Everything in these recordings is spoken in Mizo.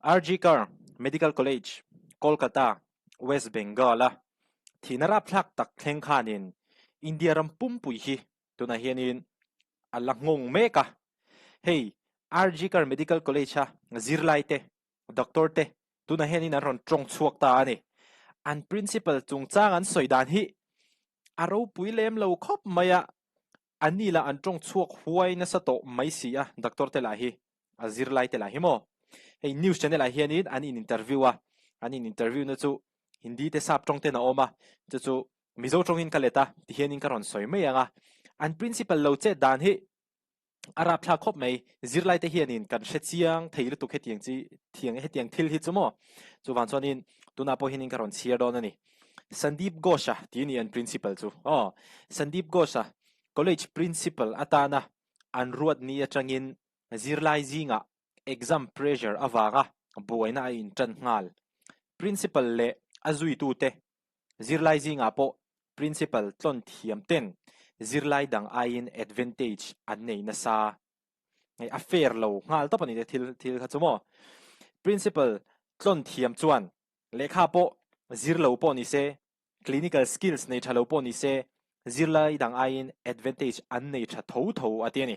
RG Kar Medical College, Kolkata, West Bengal-a thihna rapthlak tak thleng khanin India ram pumpui hi tunah hianin a la nghawng mek a. Hei RG Kar Medical College-a zirlaite, doctor te tunah hianin an rawn tawng chhuak ta a ni. An principal chungchang an sawi dan hi a ropui lem lo khawp mai a, anni lah an tawng chhuak huai nasa tawh mai si a, doctor te lah hi a zirlai te lah hi maw. Hei news channel ah hianin an in interview a, an in interview na chu Hindi te sap tawng ten a awm a, chu chu Mizo tawngin ka let a, tihianin ka rawn sawi mai ang a. An principal lo chet dan hi a rapthlak khawp mai, zirlai te hianin kan hre chiang thei lutuk hetiang chi thiang hetiang thil hi chu maw. Chuvang chuanin tunah pawh hianin ka rawn chhiar dawn a ni. Sandeep Ghosh-a tih a ni an principal chu. Aw, Sandeep Ghosh-a college principal atana an ruat ni atangin zirlai zingah exam pressure avanga buaina a intan nghal. Principal leh a zuitute zirlai zingah pawh principal tlawn thiam ten zirlai dang aiin advantage an nei nasa. Hei a fair lo nghal tawp a ni te thil thil kha chu maw. Principal tlawn thiam chuan lehkha pawh zir lo pawh ni se clinical skills nei tha lo pawh ni se, zirlai dang aiin advantage an nei tha tho tho a ti a ni.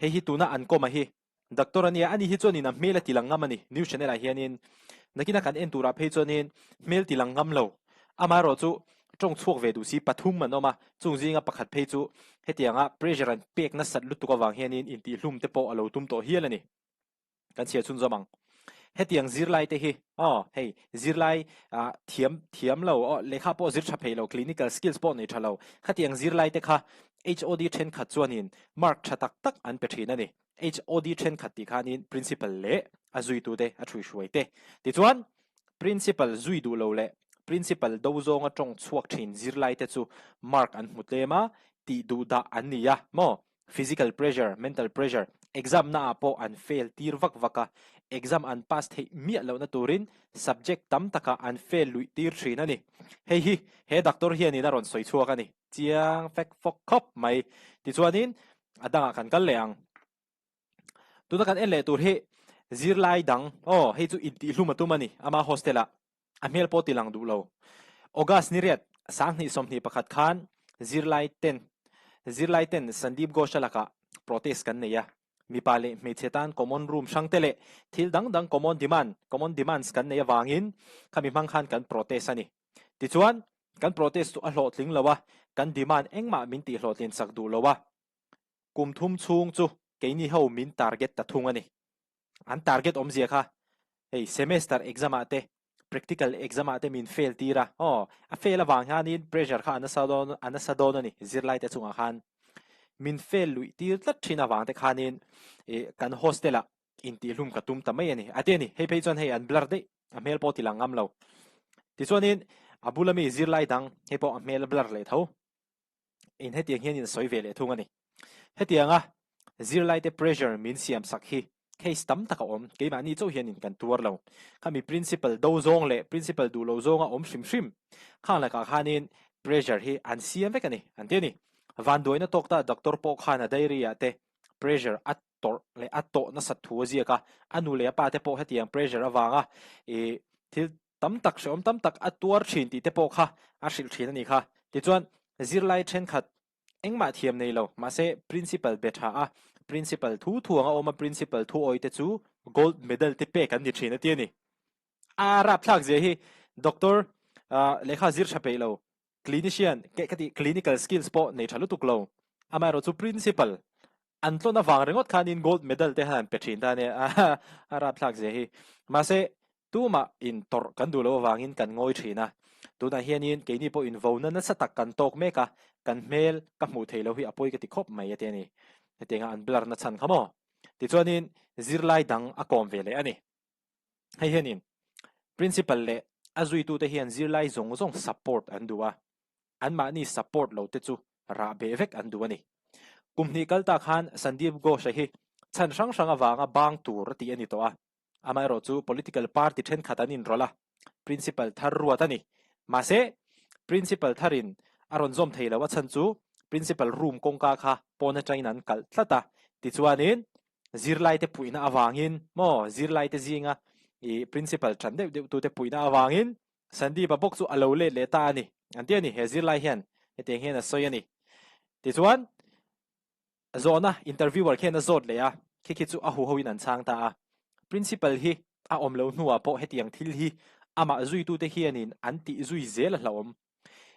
Hei hi tuna an kawm a hi doctor a nia, ani hi chuanin a hmel a ti lang ngam a ni, news channel ah hianin nakina kan en turah phei chuanin hmel ti lang ngam lo, amaherawh chu tawng chhuak ve duh si pathum an awm a, chung zinga pakhat phei chu hetianga pressure an pek nasat lutuk avang hianin intihhlum te pawh a lo tum tawh hial a ni. Kan chhiar chhunzawm ang. Hetiang zirlai te hi, aw, hei, zirlai ah thiam thiam lo, aw, lehkha pawh zir tha phei lo, clinical skills pawh nei tha lo, khatiang zirlai te kha HOD thenkhat chuanin mark tha tak tak an pe thin a ni. HOD thenkhat tih khanin principal leh a zuitute a thuihruai te. Tichuan, principal zui duh lo leh principal do zawnga tawng chhuak thin zirlai te chu mark an hmu tlem a, tih duh dah an ni a maw? Physical pressure, mental pressure, exam na ah pawh an fail tir vak vak a, exam an pass theih miah lohna turin subject tam takah an fail luih tir thin a ni. Hei hi he doctor hianin a rawn sawi chhuak a ni. Chiang fek fawk khawp mai. Tichuanin a dangah kan kal leh ang. Tuna kan en leh tur hi zirlai dang, aw hei chu intihlum a tum a ni, ama hostel ah. A hmel pawh ti lang duh lo. August ni riat, 2021 khan zirlai ten zirlai ten Sandeep Ghosh-a lakah protest kan nei a. Mipa leh hmeichhe tan common room hrang te leh thil dang dang common demand, common demands kan neih avangin khami hmang khan kan protest a ni. Tichuan, kan protest chu a hlawhtling lo a, kan demand engmah min tihhlawhtlin sak duh lo a. Kum thum chhung chu keini ho min target ta thung a ni. An target awmzia kha hei semester exam ah te practical exam ah te min fail tir a, aw a fail avang hianin pressure kha a nasa dawn a nasa dawn a ni zirlai te chungah khan min fail luih tir tlat thin avang te khanin ih kan hostel ah intihhlum ka tum ta mai a ni a ti a ni hei phei chuan hei an blur daih a hmel pawh ti lang ngam lo tichuanin a bula mi zirlai dang hei pawh a hmel a blur leh tho. in hetiang hian in sawi ve leh thung a ni. Hetianga zirlaite pressure min siam sak hi case tam tak a awm, keimahni chauh hian in kan tuar lo. Khami principal do zawng leh principal duh lo zawnga awm hrim hrim khang lakah khanin pressure hi an siam vek a ni, an ti a ni. Vanduaina tawk ta doctor pawh khan a diary ah te pressure a tawrh leh a tawh nasat thu a ziak a, a nu leh a pa te pawh hetiang pressure avanga ih thil tam tak hrehawm tam tak a tuar thin tih te pawh kha a hrilh thin a ni kha. Tichuan, zirlai thenkhat engmah thiam nei lo, mahse principal be tha a, principal thu thuang a awm a, principal thu awi te chu gold medal te pek an ni thin a ti a ni. A rapthlak zia hi doctor lehkha zir tha peih lo, clinician, ka tih clinical skills pawh nei tha lutuk lo, amaherawh chu principal An tlawn avang ringawt khanin gold medal te han pe thin ta a nia, a rapthlak zia hi. Mahse, tumah in tawrh kan duh loh avangin kan ngawi thin a. Tunah hianin keini pawh invona nasa tak kan tawk mek a, kan hmel ka hmuh theih loh hi a pawi ka ti khawp mai a ti a ni. Hetianga an blur na chhan kha maw? Tichuanin zirlai dang a kawm ve leh a ni. Hei hianin principal leh a zuitute hian zirlai zawng zawng support an duh a, anmahni support lo te chu rah beh vek an duh a ni. Kum hnih kal ta khan Sandeep Ghosh-a hi chhan hrang hrang avanga bang tur a tih a ni tawh a, amaherawh chu political party thenkhat an inrawlh a, principal thar ruat a ni. Mahse, principal tharin a rawn zawm thei lo a chhan chu principal room kawngka kha pawn atangin an kalh tlat a, tichuanin zirlaite puihna avangin maw zirlaite zinga I principal ṭan deuh deuh tute puihna avangin Sandeep-a bawk chu a lo let leh ta a ni. An ti a ni, he zirlai hian hetiang hian a sawi a ni. Tichuan, zawhna interviewer khian a zawt leh a, khi khi chu a huhoin an chhang ta a. Principal hi a awm lo hnuah pawh hetiang thil hi amah zuitute hianin an tih zui zel a hlauhawm.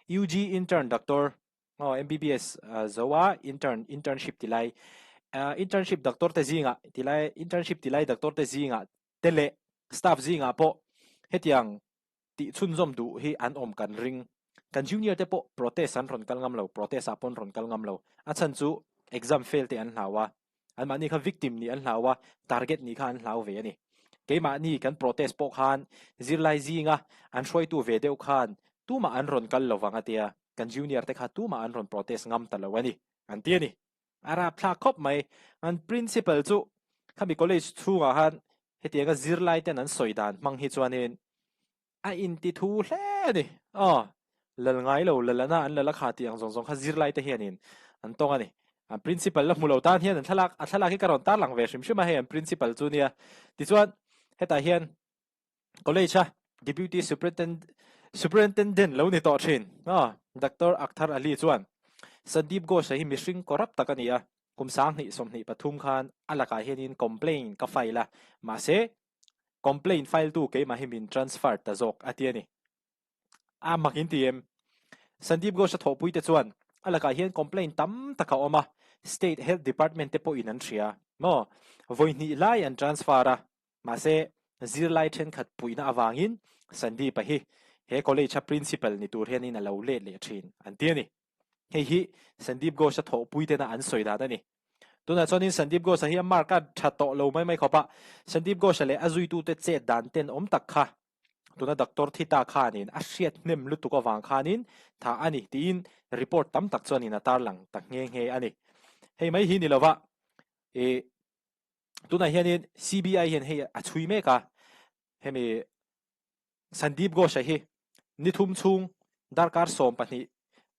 UG intern doctor Aw MBBS zo a intern internship ti lai internship doctor te zingah ti lai internship ti lai doctor te zingah te leh staff zingah pawh hetiang tih chhunzawm duh hi an awm kan ring. Kan junior te pawh protest an rawn kal ngam lo, protest ah pawh an rawn kal ngam lo. A chhan chu exam fail te an hlau a, anmahni kha victim nih an hlau a, target nih kha an hlau ve a ni. Keimahni kan protest pawh khan zirlai zinga an hruaitu ve deuh khan tumah an rawn kal lovang a tia, kan junior te kha tumah an rawn protest ngam ta lo a ni, an ti a ni. A rapthlak khawp mai. An principal chu khami college chhungah khan hetianga zirlai ten an sawi dan hmang hi chuanin a inti thu hle a ni. Aw, lal ngai lo, lal ana an lal a kha tih ang zawng zawng kha zirlai te hianin an tawng a ni. An principal la hmu lo tan hian an thlalak, a thlalak hi ka rawn tarlang ve hrim hrim a hei an principal chu nia. Tichuan hetah hian college a Deputy Superintendent lo ni tawh thin a, Doctor Akhtar Ali chuan Sandeep Ghosh-a hi mihring corrupt tak a ni a, kum 2023 khan a lakah hianin complaint ka file a, mahse complaint file tu keimah hi min transfer ta zawk a ti a ni. A mak in ti em? Sandeep Ghosh-a thawhpui te chuan a lakah hian complaint tam tak a awm a, State Health Department te pawhin an hria maw? Vawi hnih lai an transfer a, Mahse, zirlai thenkhat puihna avangin Sandeep-a hi he college-a principal ni tur hianin a lo let leh thin an ti a ni. Hei hi Sandeep Ghosh-a thawhpui tena an sawi dan a ni. Tunah chuanin Sandeep Ghosh-a hi a mark a tha tawh lo mai mai khawp a, Sandeep Ghosh-a leh a zuitute chet dan ten awm tak kha tuna doctor thi ta khanin a hriat hnem lutuk avang khanin tha a ni tiin report tam tak chuanin a tarlang ta nghe nghe a ni. Hei mai hi ni lova i Tunah hianin CBI hian hei a chhui mek a, hemi Sandeep Ghosh-a hi ni thum chhung darkar 12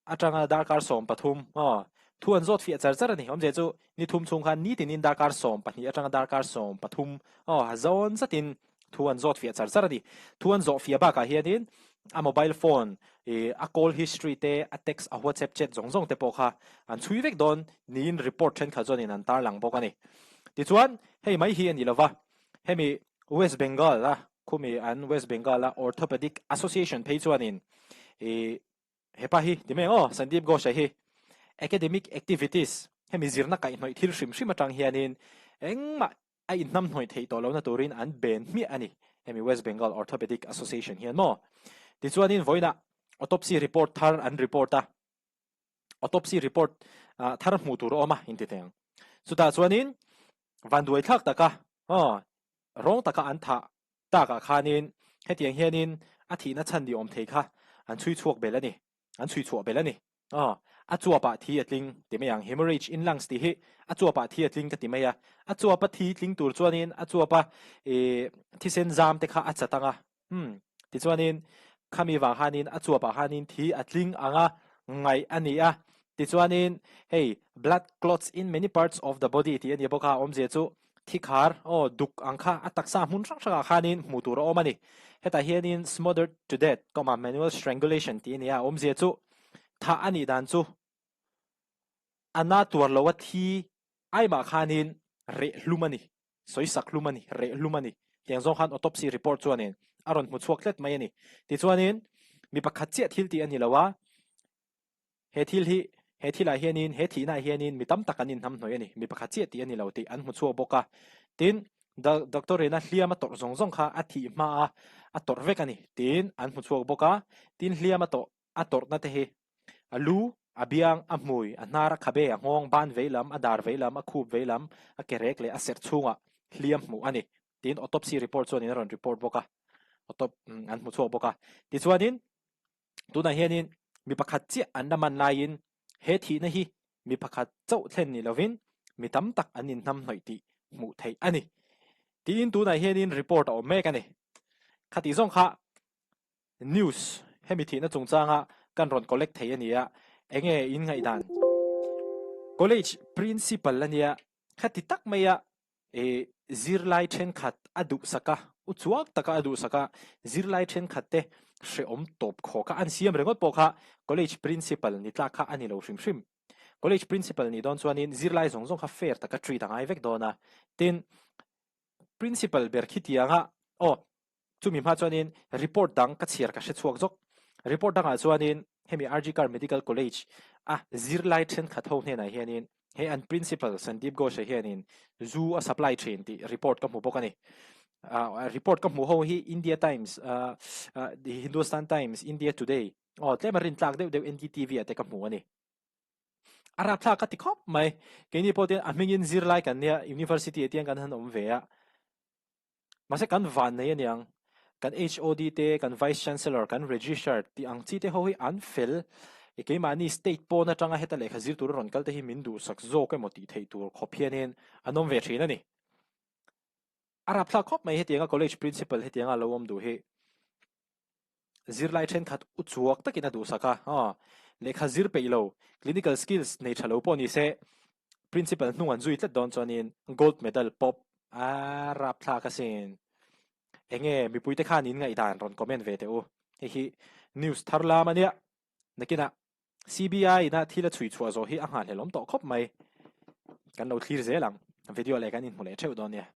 atanga darkar 13 aw thu an zawt fiah char char a ni. Awmzia chu ni thum chhung khan nitinin darkar 12 atanga darkar 13 aw zawn zatin thu an zawt fiah char char a ni. Thu an zawh fiah bakah hianin a mobile phone ih a call history te, a text, a whatsapp chat zawng zawng te pawh kha an chhui vek dawn niin report thenkhat chuanin an tarlang bawk a ni. Tichuan hei mai hi a ni lova, hemi West Bengal a khumi an West Bengal a Orthopedic Association phei chuanin ih Hepa hi ti mai ang aw, Sandeep Ghosh-a hi academic activities hemi zirna kaihhnawih thil hrim hrim atang hianin engmah a inhnamhnawih theih tawh lohna turin an ben hmiah a ni, hemi West Bengal Orthopedic Association hian maw. Tichuanin vawiinah autopsy report thar an report a, autopsy report thar hmuh tur a awm a inti thei ang. Chutah chuanin vanduai thlak taka aw rawng taka an thah takah khanin hetiang hianin a thihna chhan ni awm thei kha an chhui chhuak belh a ni, an chhui chhuah belh a ni. Aw, a chuapah thi a tling ti mai ang, hemorrhage in lungs tih hi a chuapah thi a tling ka ti mai a, a chuapa thi tling tur chuanin a chuapa ih thisen zam te kha a chat ang a, hmm, tichuanin khami vang khanin a chuapah khanin thi a tling ang a ngaih a ni a, tichuanin hei blood clots in many parts of the body tih a ni bawk a, awmzia chu Thi khar, aw, duk ang kha a taksa hmun hrang hrangah khanin hmuh tur a awm a ni. Hetah hianin smothered to death, comma, manual strangulation tih a ni a, awmzia chu thah a nih dan chu a na tuar lo a thi aimah khanin reh hlum a ni, sawi sak hlum a ni, reh hlum a ni. Tiang zawng khan autopsy report chuanin a rawn hmu chhuak tlat mai a ni. Tichuanin mi pakhat chiah thil tih a ni lo a, He thil hi, he thilah hianin, he thihnaah hianin mi tam tak an inhnamhnawih a ni, mi pakhat chiah tih a ni lo tih an hmu chhuak bawk a. Tin, doctor ina hliam a tawrh zawng zawng kha a thih hma a, a tawrh vek a ni tiin an hmu chhuak bawk a. Tin, hliam a tawh, a tawrhna te hi a lu, a biang, a hmui, a hnar, a khabe, a nghawng, ban veilam, a dar veilam, a khup veilam, a ke rek leh a serh chhungah hliam hmuh a ni tiin autopsy report chuanin a rawn report bawk a, autop, an hmu chhuak bawk a. Tichuanin, Tunah hianin mi pakhat chiah an la man laiin he thihna hi mi pakhat chauh thlen ni lovin mi tam tak an inhnamhnawih tih hmuh theih a ni. Tiin tunah hianin report a awm mek a ni. Khatih zawng kha news hemi thihna chungchanga kan rawn collect thei a ni a, enge in ngaihdan? College principal a nia, khati tak maia zirlai thenkhat a duhsak a. Uchuak taka a duhsak a, zirlai thenkhat te hrehawm tawp khawk a an siam ringawt pawh kha College Principal ni tlak kha a ni lo hrim hrim. College Principal nih dawn chuanin zirlai zawng zawng kha fair taka treat a ngai vek dawn a. Tin, Principal ber khitianga aw chumi hma chuanin report dang ka chhiar ka hre chhuak zawk. Report dangah chuanin hemi RG Kar Medical College a zirlai thenkhat ho hnenah hianin He an principal Sandeep Ghosh-a hianin zu a supply thin tih report ka hmu bawk a ni. Report ka hmuh ho hi India Times, Hindustan Times, India Today, aw tlem a rintlak deuh deuh NDTV ah te ka hmu a ni. A rapthlak ka ti khawp mai. Keini pawh te a hmingin zirlai kan nia, university ah te hian kan han awm ve a. Mahse kan van nei aniang, kan HOD te, kan Vice Chancellor, kan Registrar tih ang chi te ho hi an fel. I keimahni state pawn atanga heta lehkha zir tura rawn kal te hi min duhsak zawk emaw tih theih tur khawp hianin an awm ve thin a ni. A rapthlak khawp mai hetianga college principal hetianga lo awm duh hi. Zirlai thenkhat u chuak takin a duhsak a, aw, lehkha zir peih lo, clinical skills nei tha lo pawh ni se, principal hnung an zui tlat dawn chuanin gold medal pawp a rapthlak asin. Enge mipuite khan in ngaihdan rawn comment ve teh u. Hei hi news thar lam a nia. Nakinah CBI ina thil a chhui chhuah zawh hi a nghahhlelawm tawh khawp mai. Kan lo thlir zel ang. Video leh kan inhmu leh theuh dawn nia.